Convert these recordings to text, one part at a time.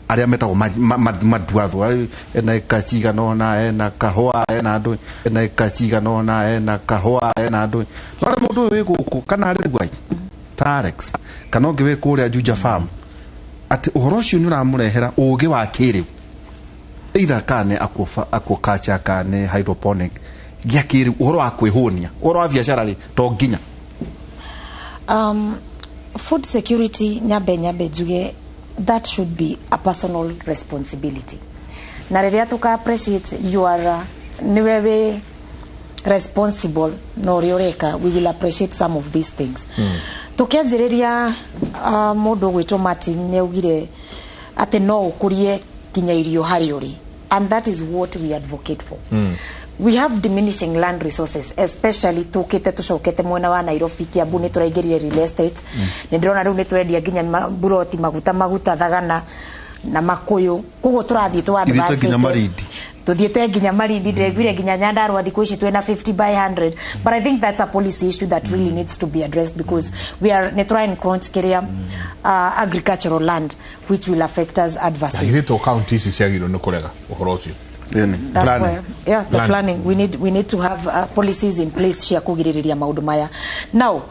Arĩa metagwo maduatho ena ĩka cigana ũna, ena kahũa, ena andũ, ena ĩka cigana ũna, ena kahũa, ena andũ. No arĩa mũndũ ũyũ wĩ gũkũ kana arĩ Ruai ta Alex kana ũngĩ wĩ kũrĩa Juja Farm, atĩ ũhoro ũcio nĩ ũramũrehera ũgĩ wa kĩrĩu, either kana nĩ aquaculture kana nĩ hydroponic gĩa kĩrĩu, ũhoro wa kwĩhũnia, ũhoro wa biacara rĩ, to nginya. Food security, nyambe njuge that should be a personal responsibility, na rĩrĩa tũka appreciate you are niwe wĩ responsible na ũrĩa ũreka, we will appreciate some of these things. Tũkĩanjĩrĩria, mũndũ ũgwĩtwo Martin nĩ augire atĩ no ũkũrie nginya irio harĩ ũrĩ, and that is what we advocate for. We have diminishing land resources, especially tukite tucokete mwena wa Nairobi, Kiambu, nĩ tũraingĩrire real estate. Nĩ ndĩrona rĩu nĩ tũrendia nginya buroti maguta maguta thagana na makuyu, koguo tũrathiĩ tũ Ithiĩte nginya Marindi. Tuthiĩte nginya Marindi. Ndĩraiguire nginya Nyandarua thikũ ici twĩna 50 by 100, but I think that's a policy issue that really needs to be addressed, because we are nĩ tũra encroach kĩrĩa agricultural land, which will affect us adversely. Githĩ to kaunti ici ciagĩrĩirwo nĩ kũrega ũhoro ũcio? That's Planning. why, yeah, the Planning. planning. We need to have policies in place cia kũgirĩrĩria maũndũ maya. Now,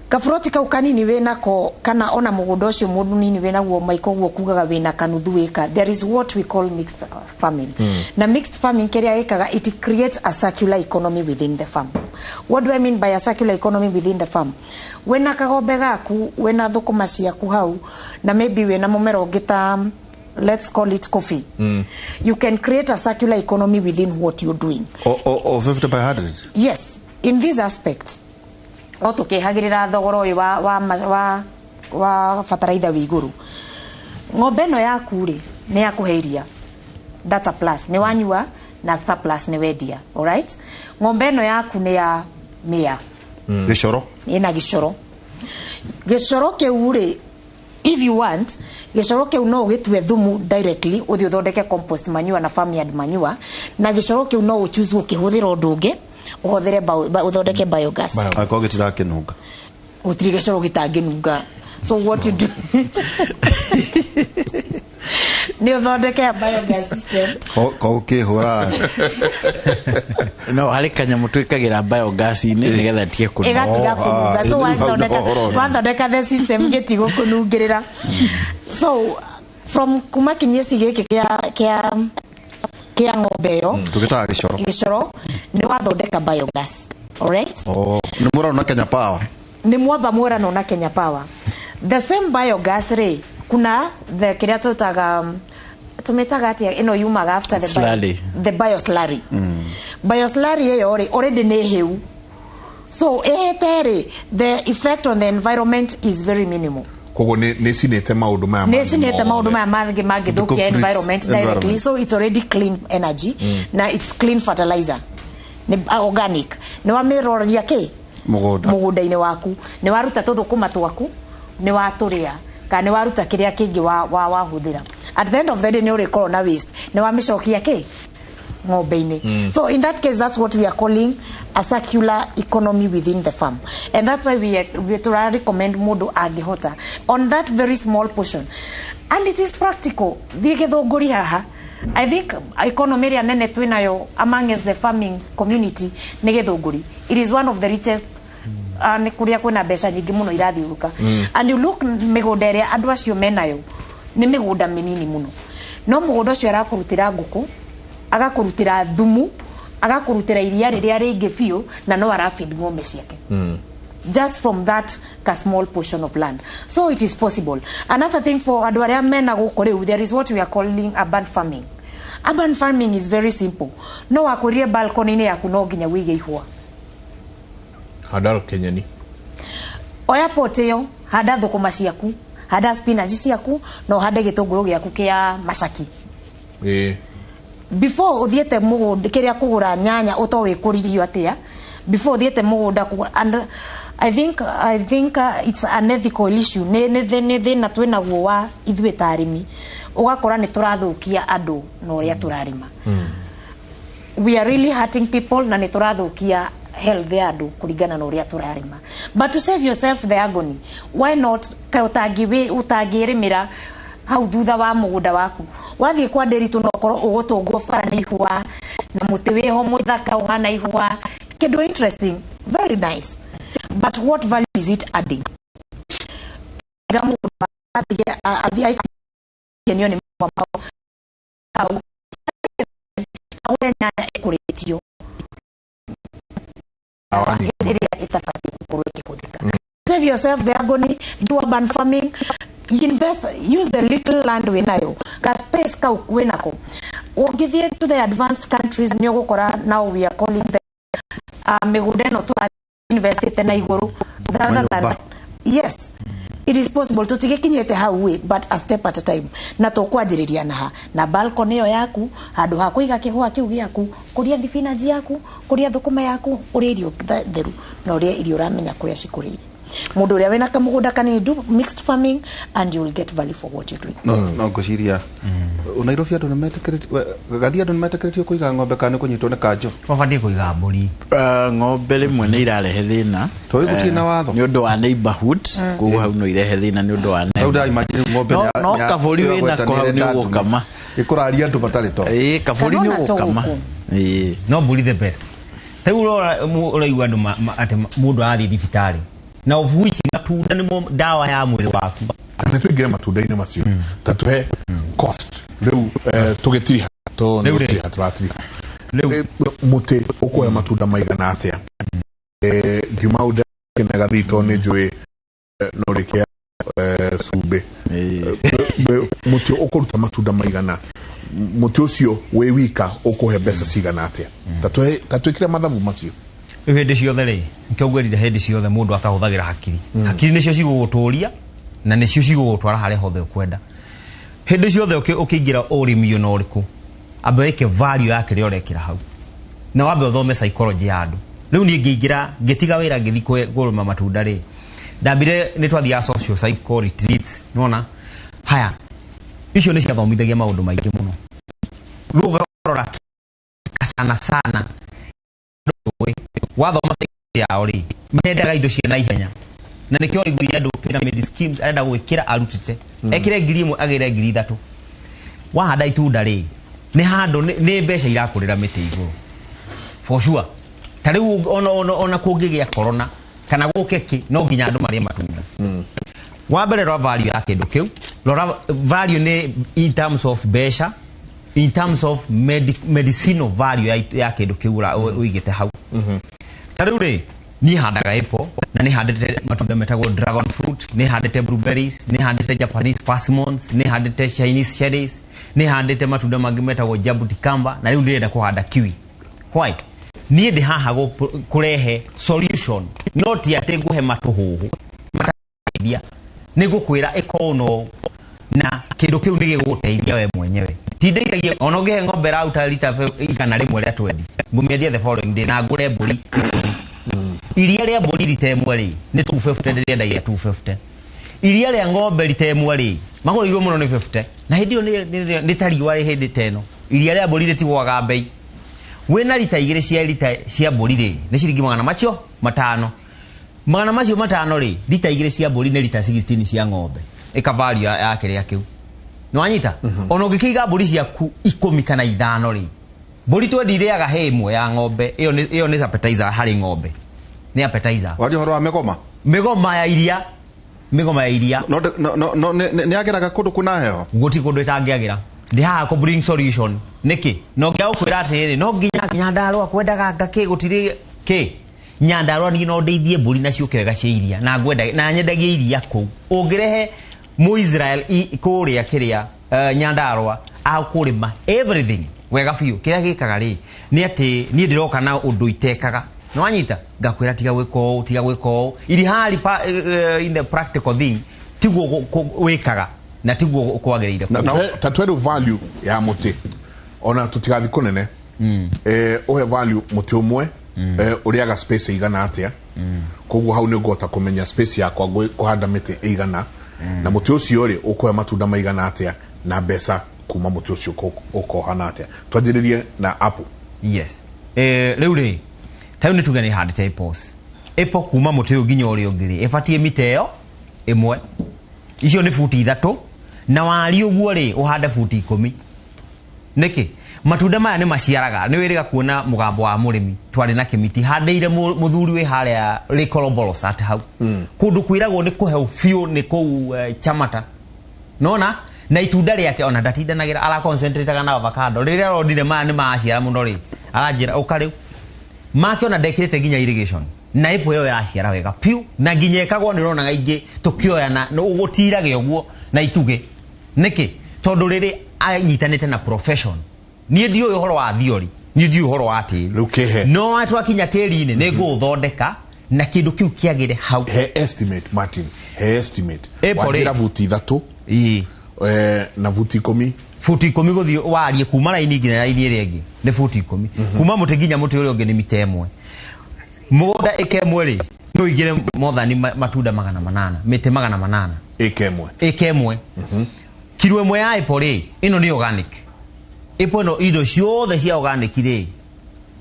kaburoti kau kanini wĩnako kana ona mũgũnda ũcio mũnini wĩnaguo maiko ũguo kugaga wĩna kanuthu ĩka, there is what we call mixed farming. Na mixed farming kĩrĩa ĩkaga, it creates a circular economy within the farm. What do I mean by a circular economy within the farm? Wĩna kagombe gaku, wĩna thũkũma ciaku hau, na maybe wĩna mũmera ũngĩ ta, let's call it coffee. You can create a circular economy within what you're doing. O 50 by 100? Yes, in this aspect, o tukihagirira thogora ũyũ wa bataraitha wĩ igũrũ, ng'ombe ĩno yaku rĩ, nĩ yakũhe iria, that's a plus, nĩ wanyua, na surplus nĩ wendia. Alright, ng'ombe ĩno yaku nĩ ya mĩa. Gĩcoro. Ĩna gĩcoro. Gĩcoro kĩu rĩ, if you want, gĩcoro kĩu no ũgĩtue thumu directly, ũthiĩ ũthondeke compost manure na farmyard manure, na gĩcoro kĩu no ũchoose gũkĩhũthĩra ũndũ ũngĩ, ũhũthĩre ũthondeke biogas. Bio. Angĩkorwo gĩtirakĩnunga. Gũtirĩ gĩcoro gĩtangĩnunga. So what you do, nĩ ũthondeke biogas system. Ko gũkĩhũra. No harĩ kanyamũ twĩkagĩra biogas-inĩ nĩgetha ĩtige kũnunga. Ĩgatiga Oh, kũnunga. ah, So hau wathondeka ũhoro ũcio. wathondeka the system, gĩtigũkũnungĩrĩra. So from kuma kinyĩci gĩkĩ kĩa ng'ombe ĩyo, Tũgĩtaga gĩcoro. Gĩcoro, nĩ wathondeka biogas, alright? Oh, nĩ mũrona Kenya Power. Nĩ mwamba mwerano na Kenya Power. The same biogas rĩ, kuna the kĩrĩa tũtaga, tũmĩtaga atĩa ĩno yumaga after the bio, Slurry. The bioslurry. Bioslurry ĩyo rĩ, already nĩ hĩu, so ĩhĩte rĩ, the effect on the environment is very minimal. Koguo nĩ cinĩte maũndũ maya Nĩ mangĩ cinĩte maũndũ mothe. maya mangĩ mangĩthũkia Complete environment directly. Environment. So it's already clean energy na it's clean fertilizer, nĩ organic. Nĩ wamĩroria kĩ Mũgũnda. Mũgũnda-inĩ waku, nĩ waruta tũthũkũma twaku, nĩ watũrĩa, kana nĩ waruta kĩrĩa kĩngĩ wa wahũthĩra. At the end of the day, nĩ ũrĩkorwo na waste, nĩ wamĩcokia kĩ ng'ombe-inĩ. So in that case, that's what we are calling a circular economy within the farm, and that's why we tura recommend mũndũ angĩhota on that very small portion, and it is practical. Thiĩ Gĩthũngũri haha, I think economy ĩrĩa nene twĩnayo among the farming community nĩ Gĩthũngũri. It is one of the richest, nĩ kũrĩa kwĩna mbeca nyingĩ mũno irathiũrũka. And you look mĩgũnda ĩrĩa andũ acio menayo, nĩ mĩgũnda mĩnini mũno, no mũgũnda ũcio arakũrutĩra ngũkũ, agakũrutĩra thumu, agakũrutĩra iria rĩrĩa rĩingĩ biũ, na no arafeed ng'ombe ciake just from that ka small portion of land. So it is possible. Another thing, for andũ arĩa mena gũkũ rĩu, there is what we are calling urban farming. Urban farming is very simple. No wakũrie balcony-inĩ yaku, no nginya wĩige ihũa. Handa kenyeni. Oya pot ĩyo, handa thũkũma ciaku, handa spinach ciaku, na ũhande gĩtũngũrũ gĩaku kĩa macaki. Before ũthiĩte mũgũnda kĩrĩa kũgũra nyanya ũtoĩ kũririo atĩa, before ũthiĩte mũgũnda kũgũra, and I think it's an ethical issue. Nĩ thĩna twĩnaguo wa ithuĩ ta arĩmi, ũgakora nĩ tũrathũkia andũ na ũrĩa tũrarĩma. We are really hurting people na nĩ tũrathũkia health ya andũ kũringana na ũrĩa tũrarĩma. But to save yourself the agony, why not, kaĩ ũtangĩrĩmĩra Hau thutha wa mũgũnda waku wathiĩ kwa Nderitu no ũkorwo ũgũtũngwo bara nĩ ihũa na mũtĩ wĩho mũthaka ũhana ihũa, kĩndũ interesting, very nice, but what value is it adding? Iga mũgũnda athiĩ athiĩ aikenio nĩ mahũa mau hau, agũre nyanya ĩkũrĩtio Ndawa nyingĩ. Ĩrĩa ĩtabatiĩ gũkorwo ĩkĩhũthĩka. Save yourself the agony. Do urban farming. Invest, use the little land wĩnayo, ka space kau wĩnako. Ũngĩthiĩ to the advanced countries, nĩ ũgũkora now we are calling the mĩgũnda ĩno tũra investite na igũrũ rather than Manyũmba. Yes, it is possible. Tũtigĩkinyĩte hau ĩ, but a step at a time, na tũkwanjĩrĩria na ha na balcony ĩyo yaku, handũ ha kũiga kĩhũa kĩu gĩaku, kũria thibinanji yaku, kũria thũkũma yaku, ũrĩe irio theru na ũrĩe irio ũramenya kũrĩa cikũrĩire. Mũndũ ũrĩa wĩna kamũgũnda kanini, do mixed farming and you will get value for what you doing. No ngwĩciria Nairobi andũ nĩ metĩkĩrĩtio, gathi andũ nĩ metĩkĩrĩtio kũiga ng'ombe kana nĩ kũnyitwo nĩ kanjũ? Mabatiĩ kũiga mbũri. Ng'ombe rĩmwe nĩ irarehe thĩna. Tondũ gũtirĩ na watho. Nĩ ũndũ wa neighborhood, koguo hau no irehe thĩna nĩ ũndũ wa Rĩu neighborhood. ndĩra imagine ng'ombe No- no kabũri wĩnako hau nĩ ũgũkama. Ĩkũraria andũ matarĩ to. Ĩĩ, kabũri Kana nĩ ona ũgũkama. tũgũkũ. Ĩĩ. No mbũri the best. Ta rĩu ũrora ũraigua andũ atĩ mũndũ arathiĩ thibitarĩ na of which matunda nĩmo ndawa ya mwĩrĩ waku. Nĩ tũingĩre matunda-inĩ macio, ta tũhe cost rĩu, tũgĩtiriha to nĩ Rĩu rĩ. gũtiriha tũratiriha. Rĩu. Mũtĩ ũkuoya matunda maigana atĩa? Ngiuma hau ndĩrakĩnega thito nĩ njũĩ, no rĩkĩa cumbĩ. Mũtĩ ũkũruta matunda maigana, mũtĩ ũcio wĩ wika ũkũhe mbeca cigana atĩa? Ta twĩkĩre mathabu macio. Rĩu hĩndĩ ciothe rĩ, nĩkĩo ngwĩrire, hĩndĩ ciothe mũndũ akahũthagĩra hakiri. Hakiri nĩcio cigũgũtũria na nĩcio cigũgũtwara harĩa hothe ũkwenda. Hĩndĩ ciothe ũkĩingĩra ũrĩmi ona ũrĩkũ, amba wĩke value ya kĩrĩa ũrekĩra hau na wambe ũthome psychology ya andũ. Rĩu niĩ ngĩingĩra, ngĩtiga wĩra, ngĩthiĩ kũrĩma matunda rĩ, ndambire nĩ twathiaga social psycho retreats. Nĩwona haya icio nĩ ciathomithagia maũndũ maingĩ mũno. Rĩu ũkarora sana sana ndũĩ wathoma psychology yao rĩ, mendaga indo cia naihenya, na nĩkĩo waiguire andũ pyramid schemes, arenda gwĩkĩra arutĩte ekĩre 1,000 agĩre 3,000. Wahanda itunda rĩ, nĩ handũ nĩ mbeca irakũrĩra mĩtĩ igũrũ for sure. Ta rĩu ona kũngĩgĩa corona kana gũke kĩ, no nginya andũ marĩe matunda. Wa mbere, rora value ya kĩndũ kĩu. Rora value nĩ in terms of mbeca, in terms of medicinal value ya kĩndũ kĩu ũigĩte hau. Ta rĩu rĩ, niĩ handaga apple na nĩ handĩte matunda metagwo dragon fruit, nĩ handĩte blueberries, nĩ handĩte Japanese persimmons, nĩ handĩte Chinese cherries, nĩ handĩte matunda mangĩ metagwo jabuticamba, na rĩu ndĩrenda kũhanda kiwi. Why? Niĩ ndĩ haha kũrehe solution, no ti atĩ ngũhe matũhũhũ matateithia. Nĩ ngũkwĩra ĩkorwo no na kĩndũ kĩu nĩ gĩgũgũteithia we mwenyewe. Tindeithagia ona ũngĩhe ng'ombe ĩraruta rita 100 rĩa 20, ngũmĩendia the following day na ngũre mbũri 10. Iria rĩa mbũri rita 1 rĩ, nĩ 250, ndĩrĩendagia 250. Iria rĩa ng'ombe rita 1 rĩ, magũrĩirwo mũno nĩ 50, na hĩndĩ ĩyo nĩ ta riũa rĩ hĩndĩ ta ĩno. Iria rĩa mbũri rĩtigũaga mbei. Wĩna rita 2 cia rita cia mbũri rĩ, nĩ ciringi magana macio matano. Magana macio matano rĩ, rita 2 cia mbũri nĩ rita 16 cia ng'ombe. Ĩka value ya kĩrĩa kĩu. Nĩ wanyita? Ona ũngĩkĩiga mbũri ciaku 10 kana 5 rĩ, mbũri twendi irĩaga he 1 ya ng'ombe. Ĩyo nĩ appetizer harĩ ng'ombe, nĩ appetizer. Waria ũhoro wa mĩgoma. Mĩgoma ya iria, mĩgoma ya iria. No nĩ ageraga kũndũ kwĩna heho. Gũtirĩ kũndũ ĩtangĩagĩra. Ndĩ haha kũ bring solution. Nĩkĩ no nginya gũkwĩra atĩrĩrĩ, no nginya Nyandarũa kwendaga ngakĩ, gũtirĩ kĩ Nyandarũa. Niĩ no ndeithie mbũri na ciũke wega cia iria na ngwenda na nyendagie iria kũu. Ũngĩrehe Mũisrael kũrĩa kĩrĩa Nyandarũa akũrĩma everything wega biũ. Kĩrĩa gĩkaga rĩ, nĩ atĩ niĩ ndĩroka na ũndũ itekaga. Nĩ wanyita? Ngakwĩra tiga gwĩka ũũ, tiga gwĩka ũũ, iri hali pa, in the practical thing tiguo wĩkaga na tiguo kwagĩrĩire. Ta tũhe rĩu value ya mũtĩ, ona tũtigathi kũnene. Ũhe value mũtĩ ũmwe, ũrĩaga space ĩigana atĩa? Koguo hau nĩ ngũhota kũmenya space yakwa kũhanda mĩtĩ ĩigana, na mũtĩ ũcio rĩ, ũkũhe matunda maigana atĩa, na mbeca kuma mũtĩ ũcio ũkohana atĩa. Twanjĩrĩrie na apple. Yes, rĩu rĩ, ta rĩu nĩ tuge nĩ handĩte apples. Apple kuma mũtĩ ũyũ nginya ũrĩa ũngĩ rĩ, ĩbatiĩ mita ĩyo 1, icio nĩ buti 3. Na wariĩ ũguo rĩ ũhande buti 10. Nĩkĩ? Matunda maya nĩ maciaraga, nĩ wĩrĩga kuona mũgambo wa mũrĩmi twarĩ na kĩmiti handĩire mũthuri wĩ harĩa Lake hau. Kũndũ kwĩragwo nĩ kũhehu biũ nĩ kũu Chamata. Nona na itunda rĩake ona ndatindanagĩra ara concentrate na avocado. Rĩrĩa aronire maya nĩ maciara mũno rĩ, aranjĩra ũka rĩu. Make ona ndekĩrĩte nginya irrigation. Na apple ĩyo ĩraciara wega piũ na nginya ĩkagwo nĩ ũronaga ingĩ tũkĩoyana ũgũtirage ũguo na itugĩ. Nĩkĩ? Tondũ rĩrĩ anyitanĩte na profession. Niĩ ndiũĩ ũhoro wa theory, niĩ ndiũĩ ũhoro wa tĩri. Rĩu kĩhe. No twakinya tĩri-inĩ nĩ ngũũthondeka na kĩndũ kĩu kĩagĩre hau. He estimate Martin, he estimate. Apple rĩ. Wanjĩra buti 3. Ĩĩ. Na buti 10. Buti 10 gũthiĩ warie kuma raini nginya raini ĩrĩa ĩngĩ nĩ buti 10. Kuma mũtĩ nginya mũtĩ ũrĩa ũngĩ nĩ mita 1. Mũgũnda ĩka ĩmwe rĩ, no ũingĩre mothani matunda 800, mĩtĩ 800. Ĩka ĩmwe. Ĩka ĩmwe. Kiro ĩmwe ya apple rĩ, ĩno nĩ organic. Apple ĩno indo ciothe cia organic rĩ,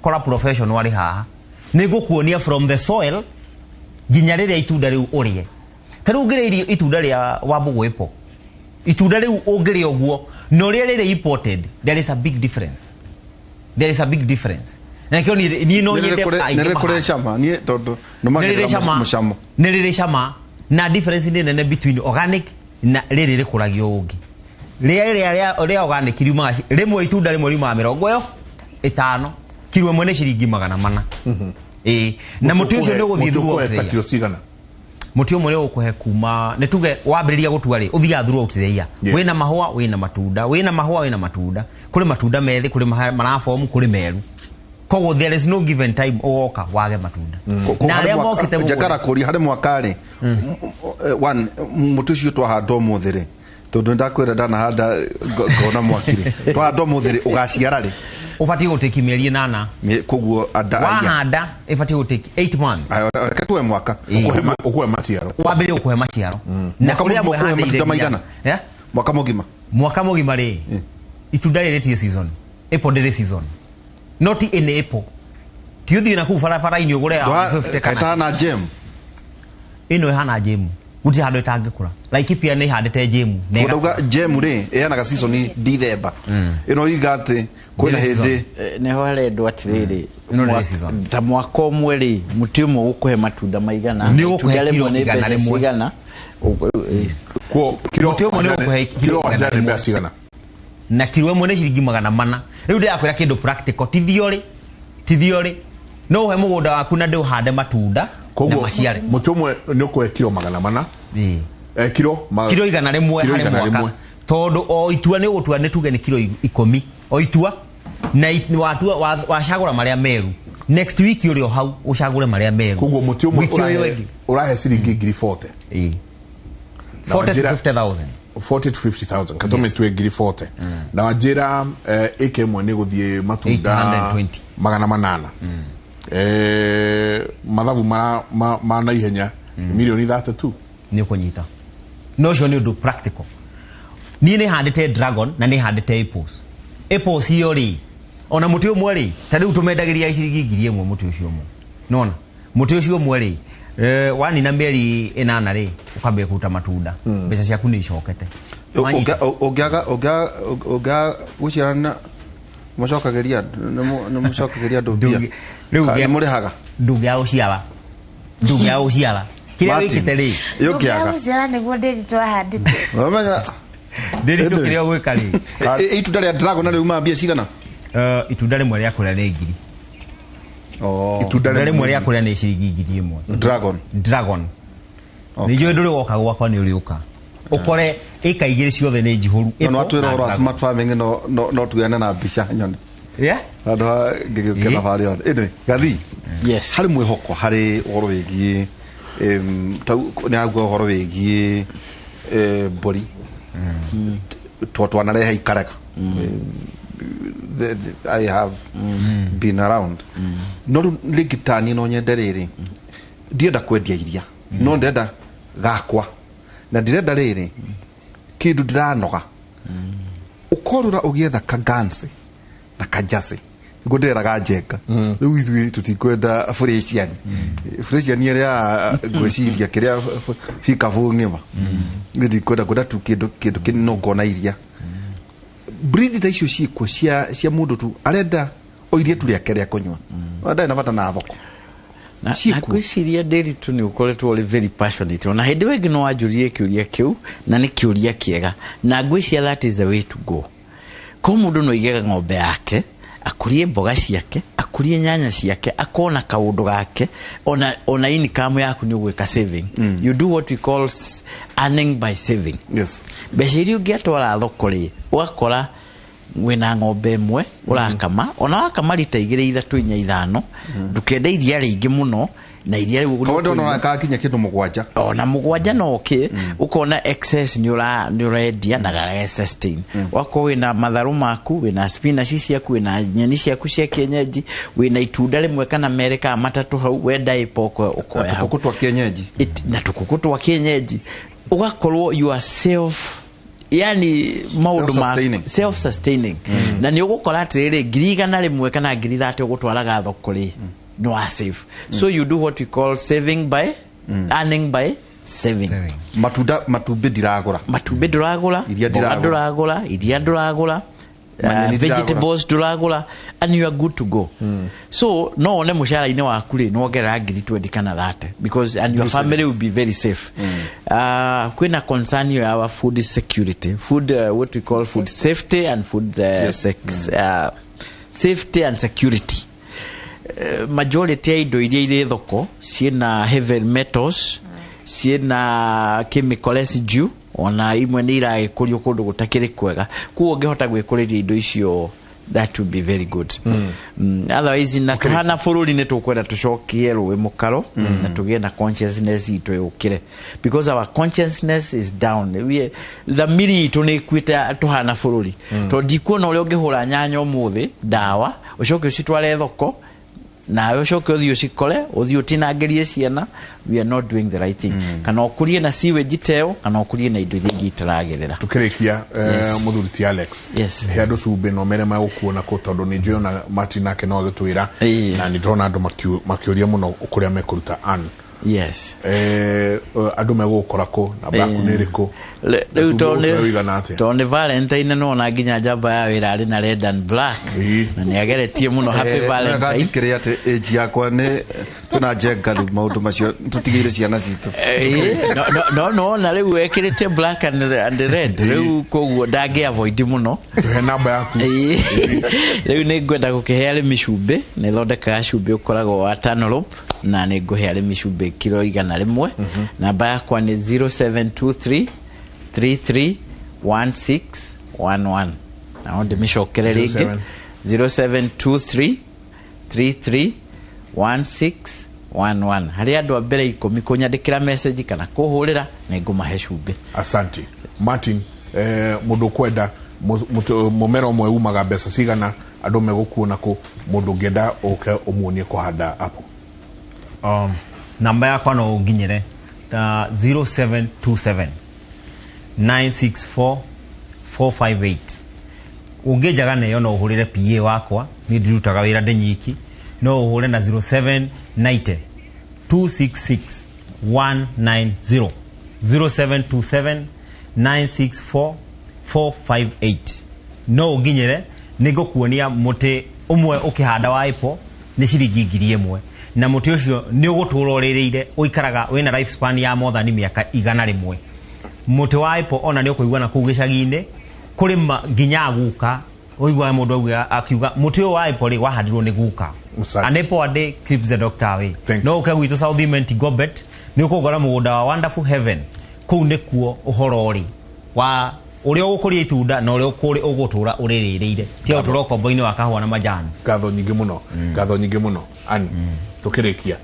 kora professional arĩ haha. Nĩ ngũkuonia from the soil nginya rĩrĩa itunda rĩu ũrĩe. Ta rĩu ũngĩrĩa irio itunda rĩa Wambũgũ apple, itunda rĩu ũngĩrĩa ũguo na ũrĩa rĩrĩ imported, there is a big difference. There is a big difference. Na nĩkĩo niĩ no nyende aingĩ Nĩ rĩkũrĩ mahande. cama, niĩ tondũ nũmagĩrĩra Nĩ rĩrĩ cama. mũcamo. Nĩ rĩrĩ cama na difference nĩ nene between organic na rĩrĩ rĩkũragio ũngĩ. Rĩrĩa rĩa organic riumaga rĩmwe itunda rĩmwe riumaga 50, kiro ĩmwe nĩ ciringi 400. Ĩĩ, na mũtĩ ũcio nĩ ũgũthiĩ Mũtĩ throughout ũkũhe the ta year. kiro cigana? Mũtĩ ũmwe nĩ ũgũkũhe kuma, nĩ tuge wambĩrĩria gũtua rĩ, ũthiaga throughout the year. Yeah. Wĩna mahũa, wĩna matunda, wĩna mahũa, wĩna matunda. Kũrĩ matunda methĩ, kũrĩ marabomu, kũrĩ meru. Koguo there is no given time ũgoka wage matunda. Na arĩa mokĩte mũgũnda. Njagara kũria harĩ mwaka rĩ, one, mũtĩ ũcio twahanda ũmũthĩ rĩ, tondũ nĩndakwĩra ndanahanda ngona mwaki rĩ, twahanda ũmũthĩ rĩ, ũgaciara rĩ? Ũbatiĩ gũtĩki mĩeri 8. Koguo anda aya. Wahanda ĩbatiĩ gũtĩki 8 months. Ayo, reke tuwe mwaka. Ĩĩ. Ũkũhe maciaro. Wambĩrĩrie gũkũhe maciaro. Na Mwaka kũrĩa mũgima ũkũhe mwĩhandĩire matunda nginya- maigana? Yeah? Mwaka mũgima. Mwaka mũgima rĩ, itunda rĩrĩ ti season. Apple ndĩrĩ season. Not in apple. Ti ũthiĩ na kũu barabara-inĩ ũgũre ya 50 kana. Kaĩtahana jam. Ĩno ĩhana jam. Gũtirĩ handũ ĩtangĩkũra. Laikipia nĩ ĩhandĩte jam. Na ĩgakũra. Ndauga jam rĩ, ĩheanaga season December. Ĩno iga atĩ kwĩna Ndĩrĩ season. hĩndĩ. Nĩho harendwo atĩrĩrĩ, Ĩno ndĩrĩ season. ta mwaka ũmwe rĩ, mũtĩ ũmwe ũgũkũhe matunda maigana? Nĩ ũgũkũhe Itunda rĩmwe kiro nĩ igana mbeca rĩmwe. cigana? Kuo, kiro Mũtĩ ũmwe nĩ ũgũkũhe kiro kiro igana wanjara nĩ rĩmwe. mbeca cigana? Na kiro ĩmwe nĩ ciringi 400. Rĩu ndĩrakwĩra kĩndũ practical, ti theory, ti theory. No ũhe mũgũnda waku na ndũhande matunda na Koguo, maciare. mũtĩ ũmwe nĩ ũkũhe kiro 400. Ĩĩ. Kiro Kiro igana rĩmwe kiro harĩ igana mwaka. rĩmwe. Tondũ o itua nĩ ũgũtua nĩ tuge nĩ kiro 10. O itua na watua, wacagũra marĩa meru. Next week ũrĩ o hau ũcagũre marĩa meru. Koguo mũtĩ ũmwe Wiki ũyũ ĩngĩ. ũrahe ciringi ngiri 40. Ĩĩ. Na 40 to wanjĩra 50,000. 40 to 50,000. Katũme tue ngiri 40. Na wanjĩra, ĩka ĩmwe nĩ gũthiĩ matunda 820. 800. Mathabu ma naihenya milioni 32. Nĩ ũkũnyita. No ũcio nĩ ũndũ practical. Niĩ nĩ handĩte dragon na nĩ handĩte apples. Apples iyo rĩ, ona mũtĩ ũmwe rĩ, ta rĩu tũmendagĩria ciringi ngiri ĩmwe mũtĩ ũcio ũmwe. Nĩwona? Mũtĩ ũcio ũmwe rĩ, wanina mĩeri 8 rĩ, ũkambia kũruta matunda. Mbeca ciaku nĩ icokete. Wanyita? Ũngĩaga gũciarana, mũcokagĩria andũ, nĩ mũcokagĩria andũ mbia. Rĩu Ka- ngĩa- nĩ mũrĩhaga? Ndũngĩaga gũciara. Ndũngĩaga gũciara. Kĩrĩa Martin, wĩkĩte rĩ? ĩ ũngĩaga. Ndũngĩaga gũciara nĩguo ndĩri twahandĩte. Wamenya, Ndĩri Ĩndĩ. tũkĩrĩa ũgwĩka rĩ? Itunda rĩa dragon rĩumaga mbia cigana? Itunda rĩmwe rĩa kũrĩa nĩ ngiri. Itunda Itunda rĩmwe rĩmwe rĩa kũrĩa nĩ ciringi ngiri ĩmwe. Dragon. Dragon. Okay. Nĩ njũĩ ndũrĩ woka gwakwa nĩ ũrĩũka. Ũkore ĩka igĩrĩ ciothe nĩ njihũru. No no Apple atwĩra na ũhoro wa dragon. smart farming no tugane na mbica nyone. Yeah? Handũ ha ngĩgĩũkia Ĩĩ. thabarĩ yothe. Anyway, Gathi. Yes. Harĩ mwĩhoko harĩ ũhoro wĩgiĩ, tau nĩ agua ũhoro wĩgiĩ, mbũri. Twanarehe ikarega. I have been around. No rĩu rĩngĩ ta niĩ no nyende rĩrĩ, ndienda kwendia iria, no ndĩrenda gakwa na ndĩrenda rĩrĩ kĩndũ ndĩranoga. Ũkorũra ũgĩetha kagansi na kajasi Nĩguo ndĩreraga Njenga rĩu ithuĩ tũtikwenda Fresian Fresian ĩrĩa ngwĩciria kĩrĩa bikabu ng'ima. Niĩ ndikwenda, ngwenda tu kĩndũ kĩnini no ngona iria. Breed ta icio ciĩkuo cia mũndũ tu arenda o iria tu rĩake rĩa kũnyua, ndarĩ na bata na thoko. Na Ciĩkuo. Ngwĩciria Ndiritu nĩ ũkoretwo ũrĩ very passionate, ona hĩndĩ ĩyo ĩngĩ no wanjũririe kĩũria kĩu, na nĩ kĩũria kĩega, na ngwĩciria that is the way to go. Ko mũndũ no aige ng'ombe yake, akũrie mboga ciake, akũrie nyanya ciake, akona kaũndũ gake, ona income yaku nĩ ũgwĩka saving. You do what we call earning by saving. Mbeca iria ũngĩatwara thoko rĩ, ũgakora wĩna ng'ombe ĩmwe ũrakama, ona wakama rita igĩrĩ, ithatũ, inya, ithano, ndũkende iria rĩingĩ mũno na iria rĩu Kawa ndona kakinya kĩndũ 7. Ona 7 no okay. Ukona excess nĩ ũrendia na gara sustain. Wakorwo wĩna matharũ maku, wĩna spinach ciaku, wĩna nyeni ciaku cia kienyeji, wĩna itunda rĩmwe kana merĩ kana matatũ hau, wenda ĩpo ũkoya hau. Tũkũkũ twa kienyeji. Na tũkũkũ twa kienyeji, ũgakorwo you are self, yani maũndũ ma Self-sustaining. Self sustaining. Na nĩ ũgũkora atĩrĩrĩ, 100,000 kana 30,000 ũgũtwaraga thoko rĩ, no wa save. So you do what we call saving by earning by saving. Saving. Matunda, matumbĩ ndiragũra. Matumbĩ ndũragũra. Iria mboga ndiragũra. Ndũragũra iria, ndũragũra Manyeni ndiragũra. Vegetables ndũragũra, and you are good to go. So no one mũcara-inĩ waku rĩ, nĩwongerera 20,000 kana 30 because and your Through family savings. will be very safe. Kwĩna concern ya our food security, food, what we call food safety and food safety and security. Majority ya indo iria irĩ thoko ciĩna heavy metals, ciĩna chemical residue, ona imwe nĩ iragĩkũrio kũndũ gũtakĩrĩ kwega. Koguo ũngĩhota gwĩkũrĩria indo icio, that would be very good. Otherwise na tũhana bũrũri nĩ tũkwenda tũcokie rũĩ mũkaro na tũgĩe na consciousness itũ yũkĩre, because our consciousness is down. Thamiri itũ nĩ ĩkuĩte tũhana bũrũri, tondũ ndikuona ũrĩa ũngĩhũra nyanya ũmũthĩ ndawa, ũcoke ũcitware thoko, nawe ũcoke ũthiĩ ũcikore, ũthiĩ ũtinangĩrie ciana. We are not doing the right thing. Kana ũkũrie na sewage ta ĩyo, kana ũkũrie na indo iria ingĩ itaragĩrĩra. Tukĩrĩkia, Yes. mũthuri ti Alex, he andũ cumbĩ no mere magũkuona kũ, tondũ nĩ njũĩ ona Martin nake no agĩtwĩra, na nĩ ndĩrona andũ makĩũria mũno kũrĩa mekũruta an andũ megũgũkora kũ, namba yaku nĩ ĩrĩkũ? Na Rĩu cumbĩ tondũ ũgũtũhe ũigana atĩa? Tondũ nĩ Valentine, nĩwona nginya njamba ya wĩra arĩ na red and black, na nĩ ageretie mũno. Happy Valentine. Kĩrĩa atĩ age yakwa nĩ twĩna Njenga, rĩu maũndũ macio tũtigĩire ciana citũ. No na rĩu ekĩrĩte black and red rĩu, koguo ndangĩ avoid mũno. Tũhe namba yaku. Rĩu nĩ ngwenda gũkĩhe arĩmi cumbĩ. Nĩ thondekaga cumbĩ ũkoragwo wa Tanolop, na nĩ ngũhe arĩmi cumbĩ kiro 100. Namba yakwa nĩ 0723 33 1611. Nao ndĩmĩcokere rĩngĩ, 0723 33 1611. Harĩ andũ a mbere 10 kũnyandĩkĩra message kana kũhũrĩra, nĩ ngũmahe cumbĩ. Asante Martin. Mũndũ ũkwenda mũmera ũmwe umaga mbeca cigana, andũ megũkuona kũ, mũndũ ũngĩenda ũke ũmuonie kũhanda apple? Namba yakwa no ũnginyĩre ta 0727 964 458. Ũngĩnjaga nayo no ũhũrĩre PA wakwa, niĩ ndirutaga wĩra ndĩ nyiki, no ũhũre na 0790 266 190, 0727 964 458. No ũnginyĩre, nĩ ngũkuonia mũtĩ ũmwe ũkĩhanda wa apple nĩ ciringi 1,000, na mũtĩ ũcio nĩ ũgũtũra ũrĩrĩire, ũikaraga wĩna life span ya more than mĩaka 100. Mũtĩ wa apple ona nĩ ũkũigua na kũu gĩcagi-inĩ kũrĩ nginya guka ũiguaga mũndũ auga akiuga mũtĩ ũyũ wa apple rĩ wahandirwo nĩ guka. Asante. An apple a day keeps the doctor away. Thank No ũke gwitũ South Imenti Gobet, nĩ ũkũgora mũgũnda wa Wonderful Heaven. Kũu nĩkuo ũhoro ũrĩ wa ũrĩa ũgũkũria itunda na ũrĩa ũgũtũra ũrĩrĩrĩire, tiga gũtũra ũkombo-inĩ wa kahũa na majani. Ngatho nyingĩ mũno, ngatho nyingĩ mũno. Ani tũkĩrĩkia,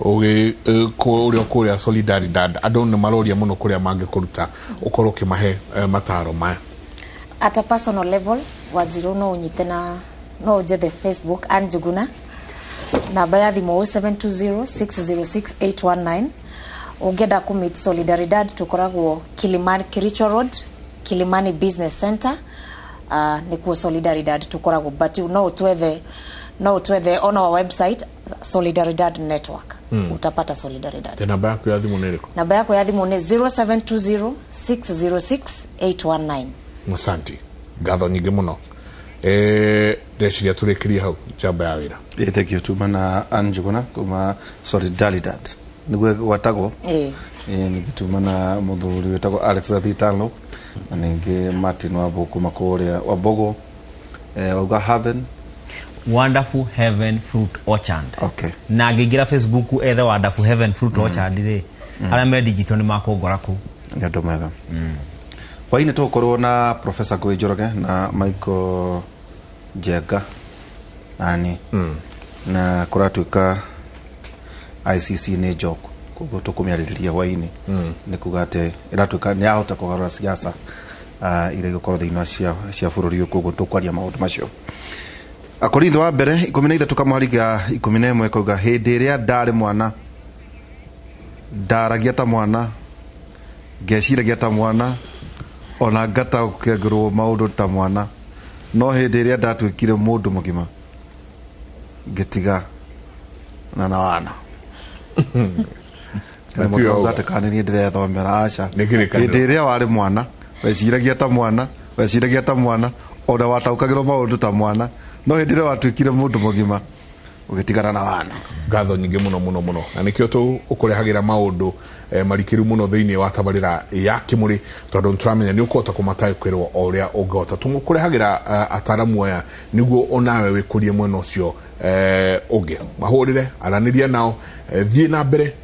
ũrĩa kũrĩa Solidaridad, andũ nĩ maroria mũno kũrĩa mangĩkũruta, ũkorwo ũkĩmahe mataro maya. At a personal level, Wanjiru, no unyite na no ũnjethe Facebook, Ann Njuguna. Namba ya thimũ 0720 606 819. Ũngĩenda kũ meet Solidaridad, tũkoragwo Kilimani, Kericho Road, Kilimani Business Center, nĩkuo Solidaridad tũkoragwo, but no ũtwethe. No ũtwethe on our website, Solidaridad Network, utapata Solidaridad. Te namba yaku ya thimũ nĩ ĩrĩkũ? Namba yakwa ya thimũ nĩ 0720 606 819. Asanti, ngatho nyingĩ mũno. Ndeciria tũrĩkĩrie hau njamba ya wĩra. Ĩ, thank you. Tuma na Anjuguna kuma Solidaridad niguo gwatagwo. Ĩĩ. Ĩ, ningĩ tuma na mũthuri wĩtagwo Alex Gathitano na ningĩ Martin Wambo kuma kũrĩa Wambogo, wauga Haven Wonderful Heaven Fruit Orchard. Okay. Na angĩingĩra Facebook ethe Wonderful Heaven Fruit Orchard rĩ, arĩa me digital nĩ makũngora kũu. Nĩ ũndũ mwega. Hwainĩ tũgũkorwo na Professor Ngũgĩ Njoroge na Michael Njenga nani na kũratuĩka ICC nĩ joke, koguo tũkũmĩarĩrĩria hwainĩ. Nĩ kuga atĩ ĩratuĩka nĩ yahota kũgarũra siasa iria igũkorwo thĩinĩ wa cia bũrũri ũyũ, koguo tũkwaria maũndũ macio. Akorintho wa mbere 13 kamũhari ga 11 kauga, hĩndĩ ĩrĩa ndarĩ mwana ndaragia ta mwana, ngeciragia ta mwana, ona ngataũkagĩrwo maũndũ ta mwana, no hĩndĩ ĩrĩa ndatuĩkire mũndũ mũgima ngĩtiga na wana. Na tiwe wauga. Kana niĩ ndĩrethomera? Aca. Nĩ kĩrĩkanĩro. Hĩndĩ ĩrĩa warĩ mwana weciragia ta mwana, weciragia ta mwana, ona wataũkagĩrwo maũndũ ta mwana, no hĩndĩ ĩrĩa watuĩkire mũndũ mũgima ũgĩtigana na wana. Ngatho nyingĩ mũno mũno mũno, na nĩkĩo tũkũrehagĩra maũndũ marikĩru mũno thĩinĩ wa tabarĩra ya Kĩmũrĩ, tondũ nĩtũramenya nĩ ũkũhota kũmataũkĩrwo o ũrĩa ũngĩhota. Tũkũrehagĩra ataramu aya nĩguo onawe wĩkũrie mwena ũcio ũngĩ. Mahũrĩre, aranĩria nao, thiĩ na mbere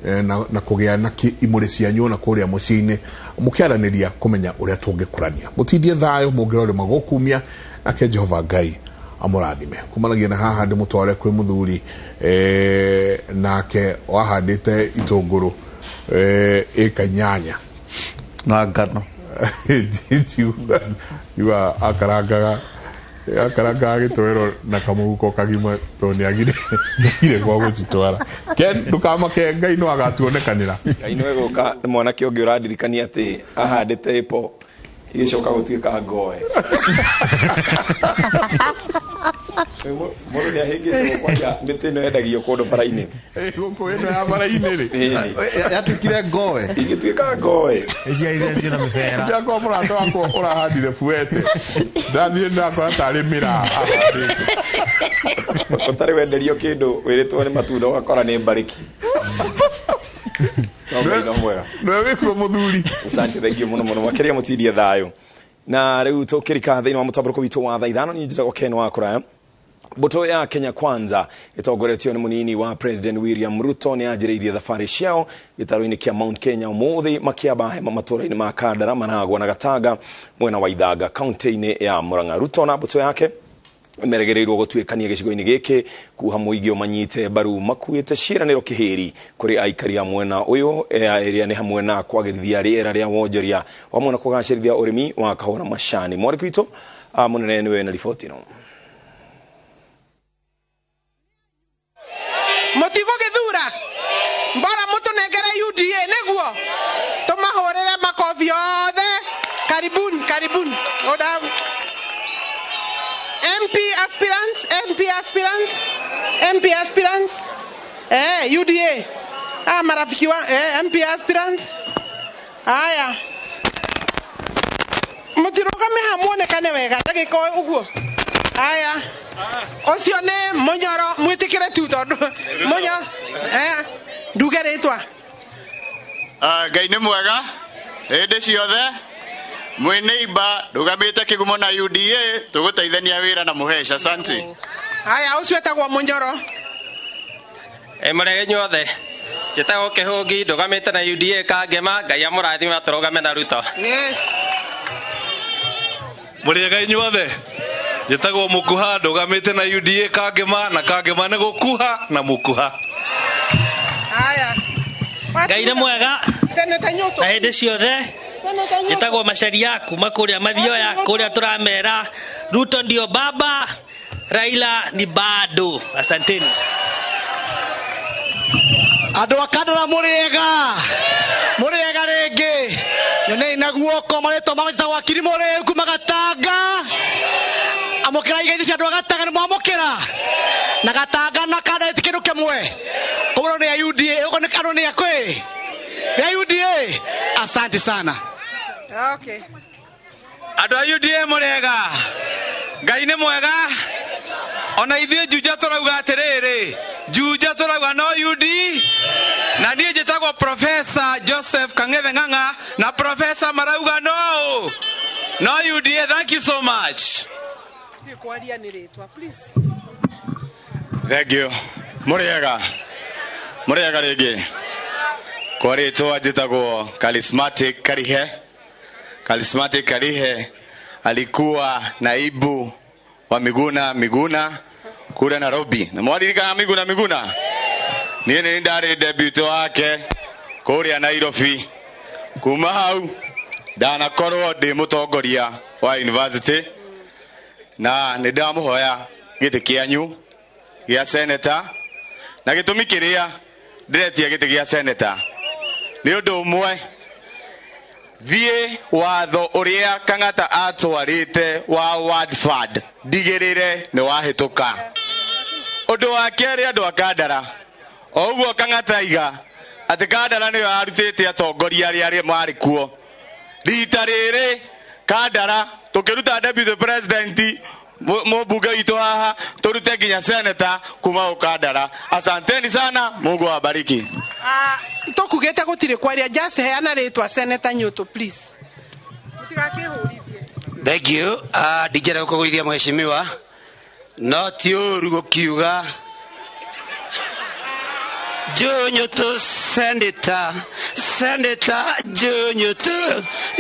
na kũgĩa na imũrĩ cianyu na kũrĩa mũciĩ-inĩ, mũkĩaranĩria kũmenya ũrĩa tũngĩkũrania. Mũtindie thayũ, mũngĩrorĩma gũkumia, nake Jehova Ngai amũrathime. Kumanagia na haha ndĩmũtware kwĩ mũthuri nake wahandĩte itũngũrũ ĩka 8 na ngano. Njigua akarangaga gĩtoero na kamũhuko kagima tondũ nĩagire gwa gũcitwara. Ken, ndũkamake, Ngai no agatuonekanĩra. Ngai nĩwe gũka nĩ mwanake ũngĩ ũrandirikania atĩ ahandĩte apple igĩcoka gũtuĩka ngoe. Mũndũ nĩahĩngĩcagwo kwanja mĩtĩ ĩno yendagio kũndũ bara-inĩ. Gũkũ ĩno ya bara-inĩ rĩ. Yatuĩkire ngoe. Igĩtuĩka ngoe. Iciarire na mĩbera. Jakwa mũrata wakwa ũrahandire buete, ndathiĩ ndakora tarĩ mĩraa ahandĩte. Ũtarĩ wenderio kĩndũ wĩrĩtwo nĩ matunda ũgakora nĩ mbarĩki. No Ngai no mwega. Nĩwe wĩkuo mũthuri. Asante, thank you mũno mũno makĩria, mũtindie thayũ. Na rĩu tũkĩrika thĩinĩ wa mũtambũrũko witũ wa thaa 5, niĩ njĩtagwo Ken wa Kũraya. Mbũtũ ya Kenya Kwanza ĩtongoretio nĩ mũnini wa President William Ruto nĩ yanjĩrĩirie thabarĩ ciao gĩtarũ-inĩ kĩa Mount Kenya ũmũthĩ, makĩamba hema matũũra-inĩ ma Kandara, Maragwa na Gatanga mwena wa Ithanga kaunti-inĩ ya Murang'a. Ruto na mbũtũ yake meregereirwo gũtuĩkania gĩcigo-inĩ gĩkĩ kuha mũingĩ ũmanyite mbaru, makuĩte ciĩranĩro kĩhĩri kũrĩ aikari a mwena ũyũ, ĩrĩa nĩ hamwe na kwagĩrithia rĩera rĩa wonjoria hamwe na kũgacĩrithia ũrĩmi wa kahũa na macani. Mwarĩki witũ mũnene nĩwe na riboti ĩno. Mũtigũgĩthura mbora mũtũnengere UDA nĩguo tũmahũrĩre makobi othe. Karibuni, karibuni. Oda. MP aspirants, MP aspirants, MP aspirants. UDA. Marafiki wa MP aspirants. Haya. Mũtirũgame ha muonekane wega ndagĩka ũguo. Haya. Ũcio nĩ Mũnyoro, mwĩtĩkĩre tu tondũ Mũnyoro nduge rĩtwa. Ngai nĩ mwega hĩndĩ ciothe. Mwĩ neighbor ndũgamĩte kĩgumo na UDA, tũgũteithania wĩra na mũhesha. Asante. Haya, ũcio etagwo Mũnyoro. Mũrege inyuothe, njĩtagwo Kĩhũngi, ndũgamĩte na UDA Kangema. Ngai amũrathime, atũrũgame na Ruto. Yes. Mũrĩega inyuothe, njĩtagwo Mũkuha, ndũgamĩte na UDA Kangema, na Kangema nĩ gũkuha na mũkuha. Haya. Ngai nĩ mwega Seneta Nyoto. na hĩndĩ ciothe. Seneta Nyoto. Njĩtagwo Macharia kuma kũrĩa Mathioya, kũrĩa tũramera Ruto ndio baba, Raila ni bado. Asanteni. Andũ a Kandara mũrĩega, mũrĩega rĩngĩ. Nyonei na guoko marĩtwa magwĩtagwo Akiri Mũrĩu kuma Gatanga. Amũkĩra igeithi cia andũ a Gatanga, nĩ mwamũkĩra. Na Gatanga na Kandara ti kindu kimwe. Koguo ni ya UDA, ugo ni kano ni ya kwi. Ya UDA. Asante sana. Okay. Andũ a UDA mũrĩega. Ngai nĩ mwega. Ona ithuĩ Juja tũrauga atĩrĩrĩ, Juja tũrauga no UD. Na niĩ njĩtagwo Professor Joseph Kang'ethe Ng'ang'a na Professor marauga no. No UDA, thank you so much. Kwaria nĩ rĩtwa, please. Thank you. Mũrĩega. Mũrĩega rĩngĩ. Kwa rĩtwa njĩtagwo Charismatic Karihe. Charismatic Karihe alikuwa naibu wa Miguna Miguna kule Nairobi. Na mwaririkana Miguna Miguna? Niĩ nĩ ndarĩ deputy wake kũrĩa Nairobi. Kuma hau ndanakorwo ndĩ mũtongoria wa university na nĩ ndamũhoya gĩtĩ kĩanyu gĩa senator, na gĩtũmi kĩrĩa ndĩretia gĩtĩ gĩa senator nĩ ũndũ ũmwe, thiĩ watho ũrĩa Kang'ata atwarĩte wa Ward Fund ndigĩrĩre nĩ wahĩtũka. Ũndũ wa kerĩ, andũ a Kandara, o ũguo Kang'ata aiga atĩ Kandara nĩyo yarutĩte atongoria arĩa marĩ kuo. Rita rĩrĩ Kandara tũkĩruta deputy president mũmbunge witũ haha, tũrute nginya senator kuma Kandara. Asanteni sana, Mungu awabariki. Tũkugĩte gũtirĩ kwaria, just heana rĩtwa Senator Nyutu please. Mũtigakĩhũrithie. Thank you. Ndingĩenda gũkũgũithia mheshimiwa, no ti ũru gũkiuga Joe Nyutu senator, Senator Joe Nyutu,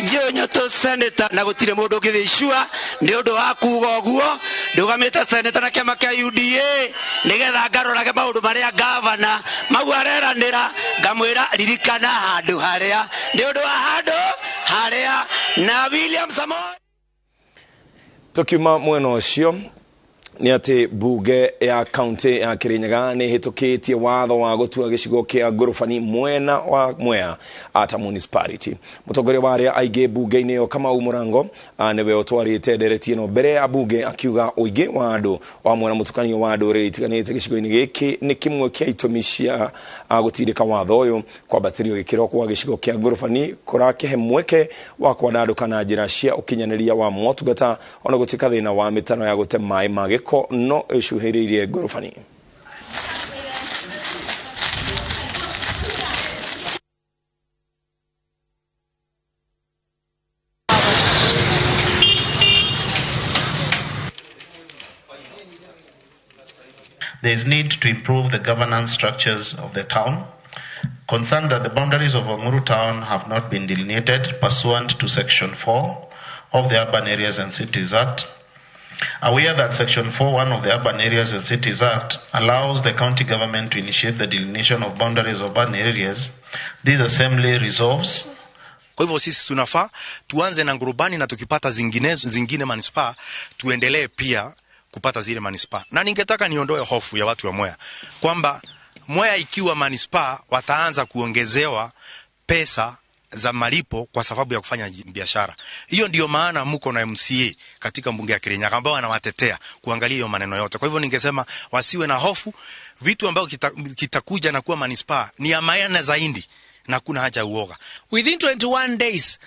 Joe Nyutu senator, na gũtirĩ mũndũ ũngĩthĩ icua nĩ ũndũ wa kuga ũguo. Ndũgamĩte senator na kĩama kĩa UDA nĩgetha ngarorage maũndũ marĩa gavana mau areranĩra, ngamwĩra ririkana handũ harĩa nĩ ũndũ wa handũ harĩa na William Samoei. Tukiuma mwena ũcio nĩ atĩ bunge ya kaunti ya Kirinyaga nĩ ĩhĩtũkĩtie watho wa gũtua gĩcigo kĩa Ngũrũbani mwena wa Mwea ata municipality. Mũtongoria wa arĩa aingĩ bunge-inĩ ĩyo Kamau Mũrango nĩwe ũtwarĩte ndereti ĩno mbere ya bunge akiuga ũingĩ wa andũ wa mwena mũtukanio wa ndũrĩrĩ itiganĩte gĩcigo-inĩ gĩkĩ nĩ kĩmwe kĩa itũmi cia gũtindĩka watho ũyũ. Kwambatĩrio gĩkĩro kwa gĩcigo kĩa Ngũrũbani kũrakĩhe mweke wa kwandandũka na njĩra cia ũkinyanĩria wa motungata ona gũtuĩka thĩna wa mĩtaro ya gũte maĩ ma gĩko no ĩcuhĩrĩirie Ngũrũbani. There is need to improve the governance structures of the town. Concerned that the boundaries of Wang'uru town have not been delineated pursuant to Section 4 of the Urban Areas and Cities Act. Aware that Section 4(1) of the Urban Areas and Cities Act allows the county government to initiate the delineation of boundaries of urban areas, this assembly resolves. Kwa hivyo sisi tunafaa tuanze na Ngurubani, na tukipata zingine manispaa tuendelee pia kupata zile manispaa. Na ningetaka niondoe hofu ya watu wa Mwea kwamba Mwea ikiwa manispaa wataanza kuongezewa pesa za malipo kwa sababu ya kufanya biashara. Hiyo ndio maana mko na MCA katika mbunge ya Kirinyaga ambao wanawatetea kuangalia hiyo maneno yote. Kwa hivyo ningesema wasiwe na hofu, vitu ambavyo kitakuja na kuwa manispaa ni ya maana zaidi na kuna haja uoga. Within 21 days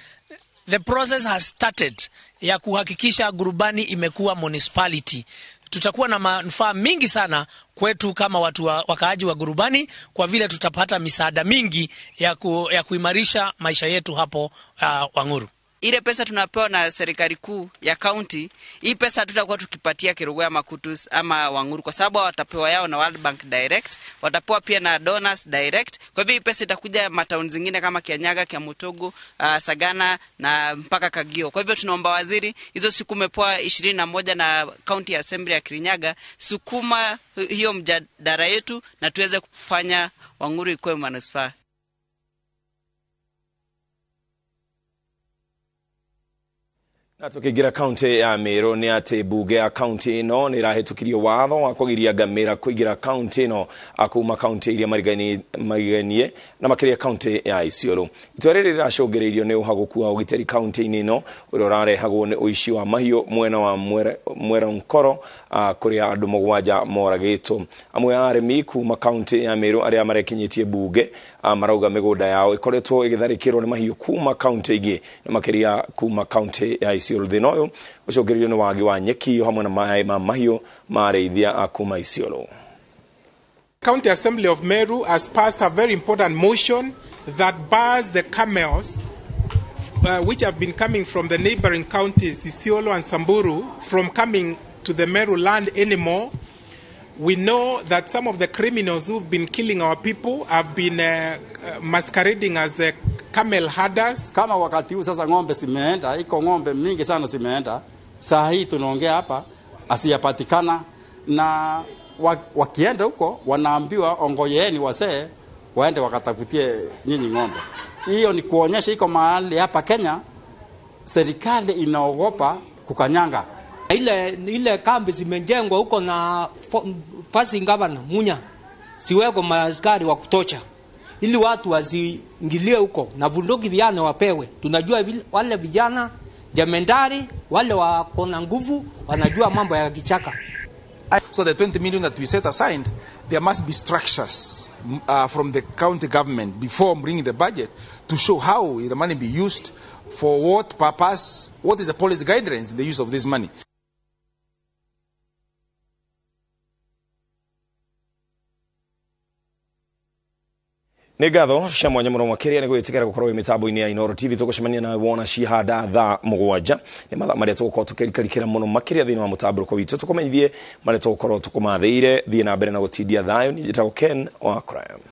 the process has started ya kuhakikisha Ngurubani imekuwa municipality. Tutakuwa na manufaa mingi sana kwetu kama watu wakaaji wa Ngurubani, kwa vile tutapata misaada mingi ya kuimarisha maisha yetu hapo Wang'uru. Ile pesa tunapewa na serikali kuu ya county, hii pesa tutakuwa tukipatia Kerugoya Makutus ama Wang'uru, kwa sababu watapewa yao na World Bank direct, watapewa pia na donors direct. Kwa hivyo hii pesa itakuja matauni zingine kama Kianyaga, Kiamutogo, Sagana na mpaka Kagio. Kwa hivyo tunaomba waziri, hizo siku umepewa 21 na County Assembly ya Kirinyaga, sukuma hiyo mjadala yetu na tuweze kufanya Wang'uru ikuwe manispaa. Na tukiingira kaunti ya Meru ni ati bunge ya kaunti ino ni irahitukirio watho wa kugiria ngamira kuingira kaunti ino kuma kaunti iria mariganie na makiria kaunti ya Isiolo. Itua riri riracũngĩrĩirio nĩ ũhagũku wa ũgitĩri kaunti-inĩ ĩno ũrĩa ũrarehagwo nĩ ũici wa mahiũ mwena wa Mweronkoro kũrĩa andũ 7 moragĩtwo. Amwe a arĩmi kuma kaunti ya Meru arĩa marekinyĩtie bunge marauga mĩgũnda yao ĩkoretwo ĩgĩtharĩkĩrwo nĩ mahiũ kuma kaunti ingĩ na makĩria kuma kaunti ya Isiolo. Thĩna ũyũ ũcũngĩrĩirio nĩ wagi wa nyeki hamwe na maĩ ma mahiũ ma arĩithia a kuma Isiolo. County Assembly of Meru has passed a very important motion that bars the camels which have been coming from the neighboring counties, Isiolo and Samburu, from coming to the Meru land anymore. We know that some of the criminals who've been killing our people have been masquerading as camel herders. Kama wakati huu sasa ng'ombe zimeenda, iko ng'ombe mingi sana zimeenda. Saa hii tunaongea hapa asiyapatikana, na wakienda huko wanaambiwa ongojeeni wasee waende wakatafutie nyinyi ng'ombe. Hiyo ni kuonyesha iko mahali hapa Kenya serikali inaogopa kukanyanga. Ile kambi zimejengwa huko na fasi gavana Munya, siweko maaskari wa kutosha ili watu wasiingilie huko na bunduki vijana wapewe. Tunajua wale vijana jemendari wale wako na nguvu wanajua mambo ya kichaka. So the 20 million that we set aside, there must be structures from the county government before bringing the budget to show how the money be used, for what purpose, what is the policy guidelines in the use of this money. Nĩ ngatho cia mwanya mũno makĩria nĩ gwĩtĩkĩra gũkorwo wĩ mĩtambo-inĩ ya Inooro TV. Tũgũcemania nawe wona cihanda thaa 7 nĩ mathaa marĩa tũgũkorwo tũkĩrikarikĩra mũno makĩria thĩinĩ wa mũtambũrũko witũ, tũkũmenyithie marĩa tũgũkorwo tũkũmathĩire. Thiĩ na mbere na gũtindia thayũ. Niĩ njĩtagwo Ken wa Crime.